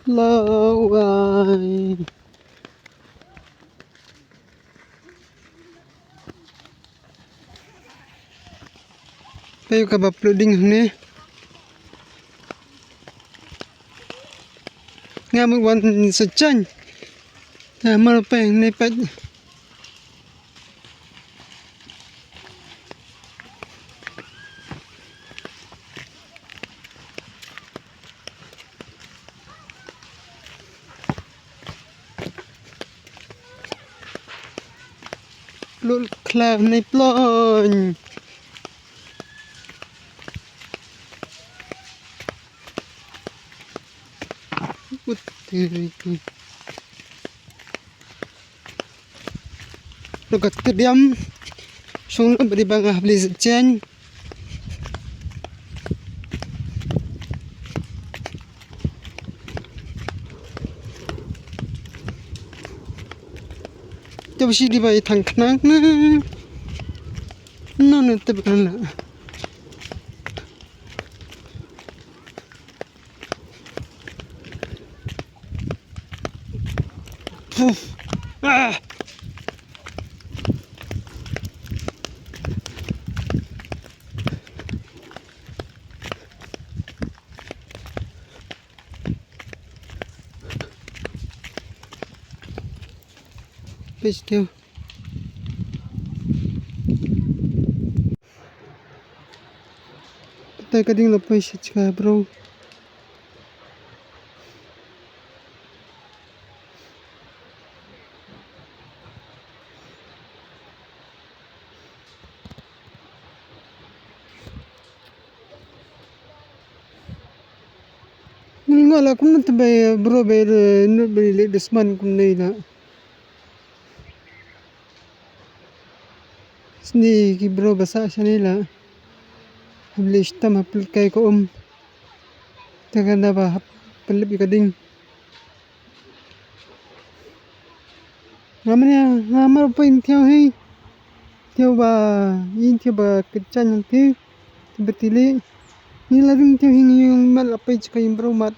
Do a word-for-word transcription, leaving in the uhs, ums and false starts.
Lawai. Pei ka ba plu ding ne. Nga mut wan sa jan. Ta mar pei ne pei. Lul khlav nei plon. Ut. Lo ka tdiam. Sung lo beri bang ah beli jen. Te ba shi di ba i thang khnang na. No, no, te ba kan la. Puf. Ah. Pis tu. Te ka ding la poi sha jaka, bro. Ngi ngol la kumno te ba, bro, ba, eh, nut ba le dusman kumne la. Sni ki bro ba sah shane la. Hap leh shitom hap leh kai ka um. Te ka na ba hap pynlip ïa ka ding. Nga mane nga mar pyn thiaw hi. Thiaw ba yin thiaw ba kyrchan hangtei. Te ba tili. Ni la ding thiaw hi ngi mat la pei jaka ïing bro mat.